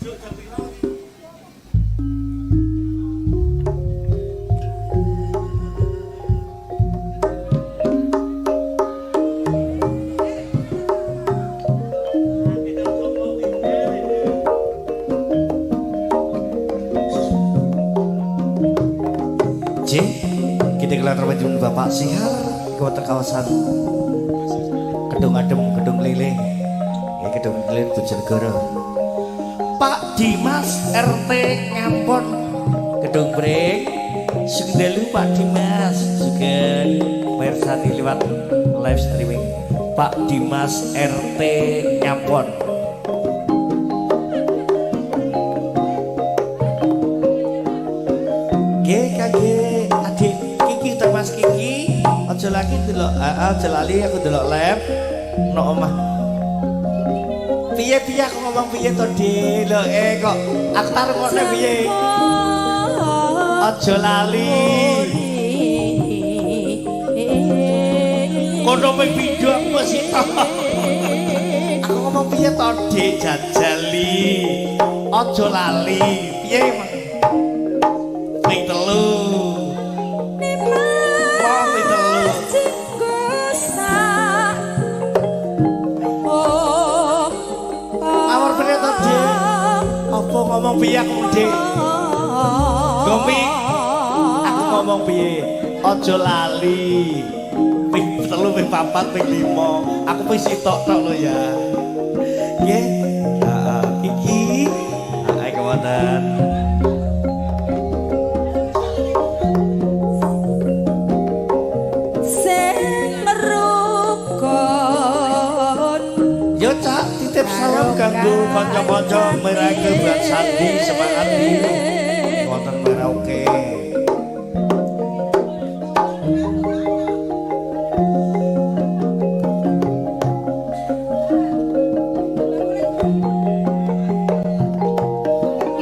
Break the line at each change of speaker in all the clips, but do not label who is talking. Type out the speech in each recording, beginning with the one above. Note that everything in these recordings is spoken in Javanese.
J, kita gelar terwajib Bapak Sihar ke kawasan Kedung Adem, Kedung Lele, ya, Kedung Lele Bojonegoro. Pak Dimas RT Ngampon, Kedung Pring, sugeng dalu Pak Dimas, sugeng mirsani lewat live streaming. Pak Dimas RT Ngampon. GKG adik Kiki ta Mas Kiki, aja lagi delok, aja lali aku delok live no omah. Piye piye aku ngomong piye to, Dik? Lho kok aku tarungane piye? Aja lali. Kono ping pindho aku wis to. Aku ngomong piye to, Dik? Jajali. Aja lali. Piye emang? Ping telu. Wah, ping telu. Awor bener to, Dik? Apa ngomong piye aku, Dik? Gomi, aku ngomong piye? Aja lali. Ping telu, ping papat, ping lima. Aku ping sitok tok lho ya. Nggih. Heeh, Kiki. Heeh, kewonten.
Sing merukon.
Yo Cak, titip salam kanggo kanca-kanca Merauke buat Sandi semangat di wonten Merauke.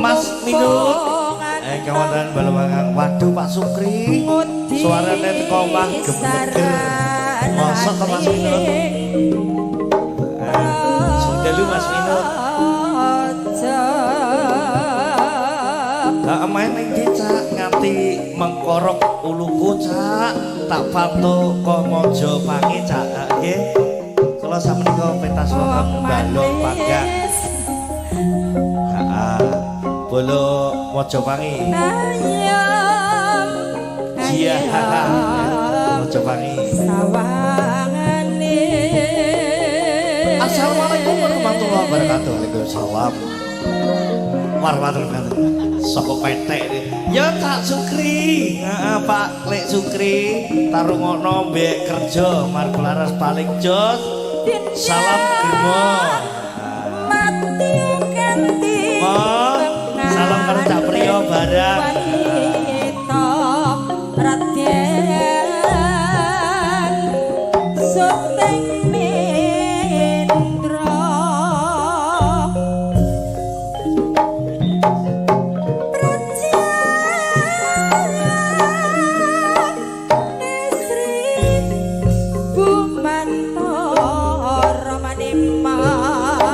Mas Minut, kawonten Balawangang. Waduh Pak Sukri, suarane teko omah gemeger. Mosok to Mas Minut? Sugeng Mas Minut. Lah main ning ndi Cak nganti mengkorok uluku Cak, tak pantu kok Mojopangi Cak. Nggih. Kula sakmenika pentas wonten Balong Panggang. Heeh. Bolo Mojopangi.
Ayam
Iya. Mojopangi.
Sawangane.
Assalamualaikum warahmatullahi wabarakatuh. Waalaikumsalam warahmatullahi wabarakatuh. Soko petek. Ya Cak Sukri, heeh Pak Lek Sukri, tarungono mbek kerja margo laras paling jos. Salam Germo.
Mati ganti.
Salam karo Cak Priyo barang.
Wanita Raden Suteng Mendra Praja Sri Bumantara Manimah.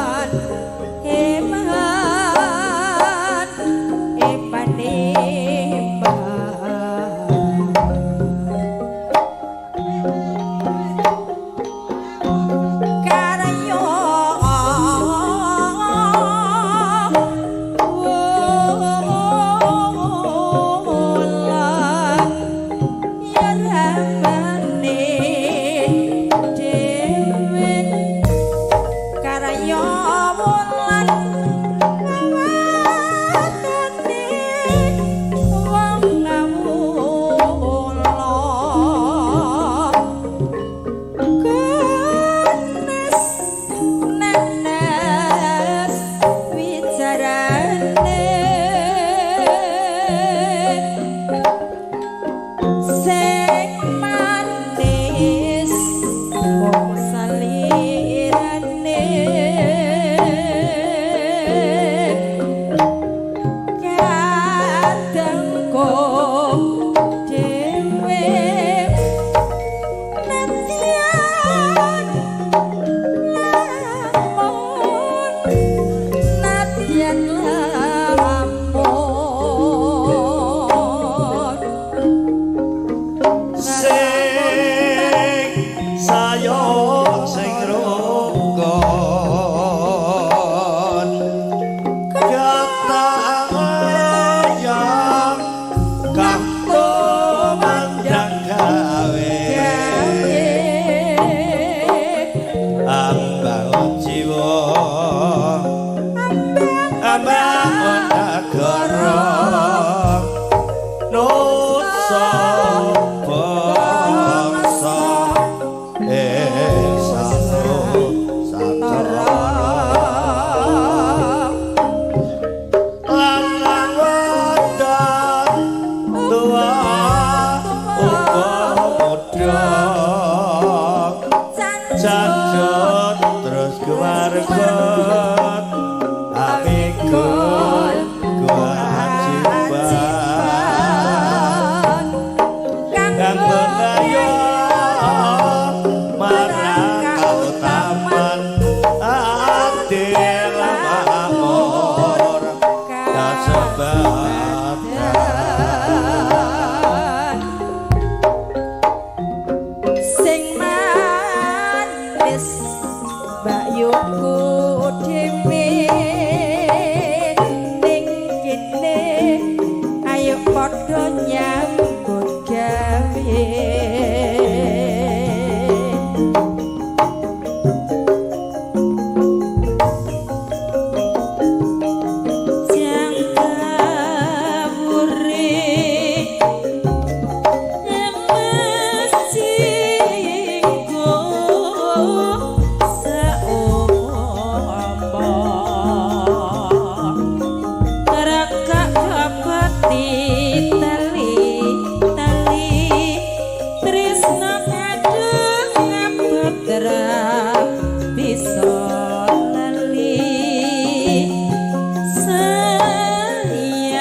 Sayang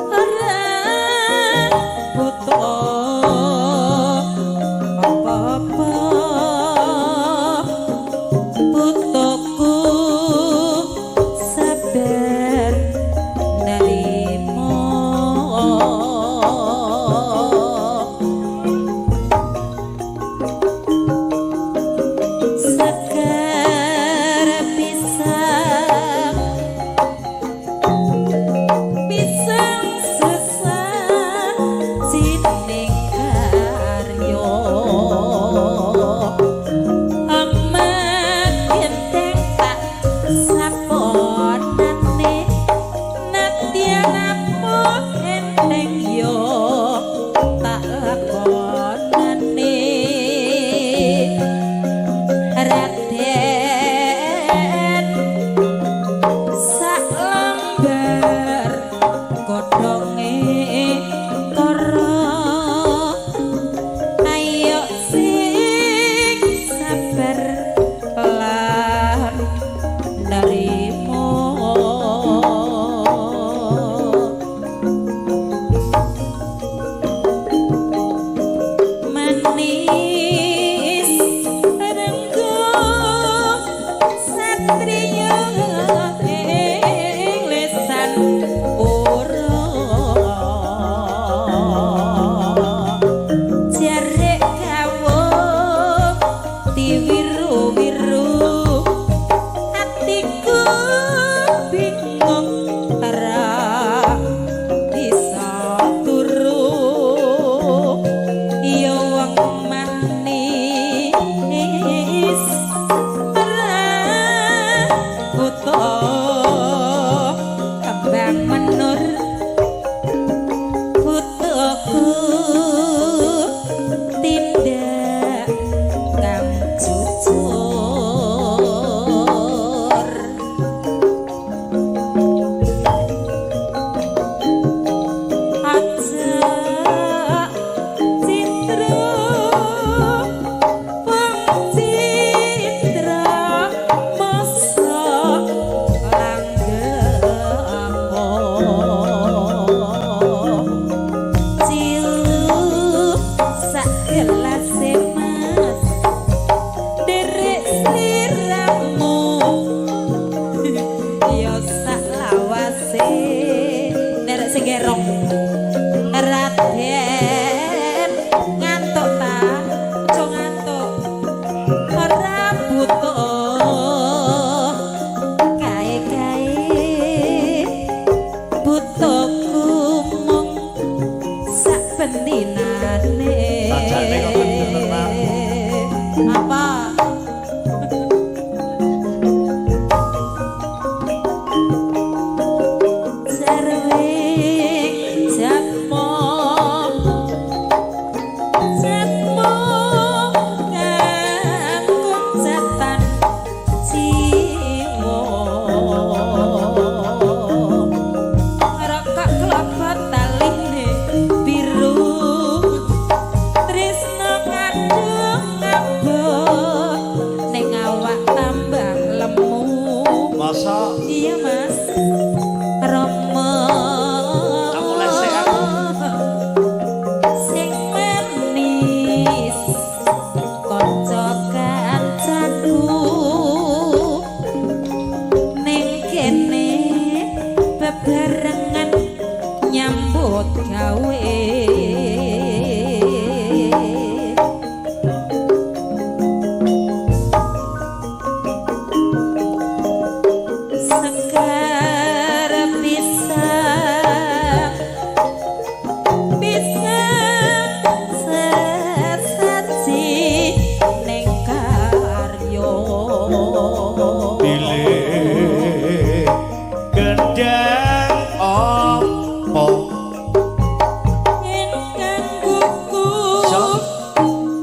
ora butuh apa-apa, butuhku sabar narimo. Sekar pisang pisang sesah jining karyo, amat genteng tak saponane, nadyan apa enteng yo tak lakonane. Raden sak lembar godhonge kara, ayo sing sabar lan narimo. Manis renggo satriya ing lesan ora, jarek kawuh diwiru-wiru, atiku bingung ora bisa turu. Ya wong manis ora butuh kembang menur, butuhku tindak kang jujur. Aja citra wong citra masa langgengmu, cilu sak gelase mas derek sliramu ya sak lawase nerek sing gerong. Raden ngantuk ta? Aja ngantuk, ora butuh kae-kae, butuhku mung sak bendinane.
Sajane kok bener, Pak.
Apa? Jarwing jatmo jatmo kang kuncatan jiwa, rokok klobot taline biru, tresno kadung ngabot ning awak tambah lemu.
Masa
Iya mas Romo
Aku lesek aku.
Sing manis kanca kancaku ning kene bebarengan nyambut gawe. Sekar pisang pisang sesaji ning karyo,
Pilih gendang apa
ingkang kuku
Sok.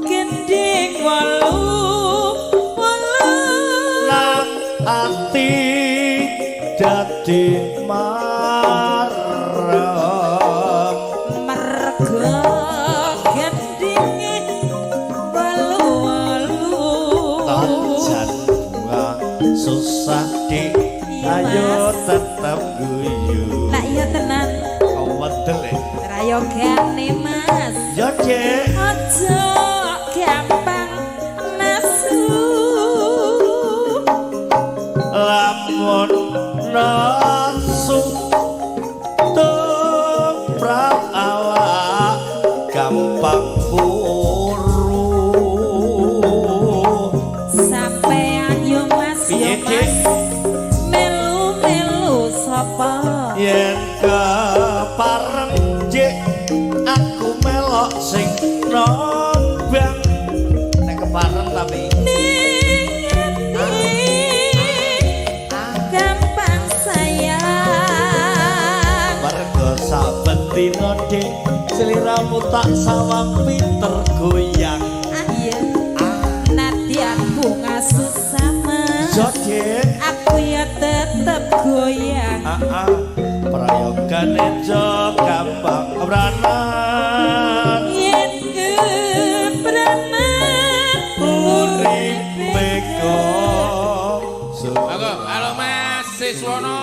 gending wolu wolu,
nang ati dadi marem.
Mergo gendinge wolu wolu,
Tajan bunga Susah, Dik.
Iya,
Ayo
Mas.
Tetep guyu.
Lah iya tenan.
Kewedel e.
Prayogane, Mas.
Yo, Dik.
Aja gampang nesu.
Lamun nesu, tumrap awak gampang kuru.
Sampean yo, Mas, yo.
Piye, Dik?
Mas, melu-melu sapa?
Yen kepareng, Dik, aku melok sing nobang, nek kepareng tapi.
Ning ati gampang sayang.
Mergo saben dina, Dik, sliramu tak sawang pinter goyang.
Ah iya, nadyan bunga susah, Mas.
Yo, Dik.
Aku ya tetep goyang.
Ah, ah. Prayogane jo gampang branan.
Yen kepranan,
uripe kok.
Monggo, halo, Mas Siswono.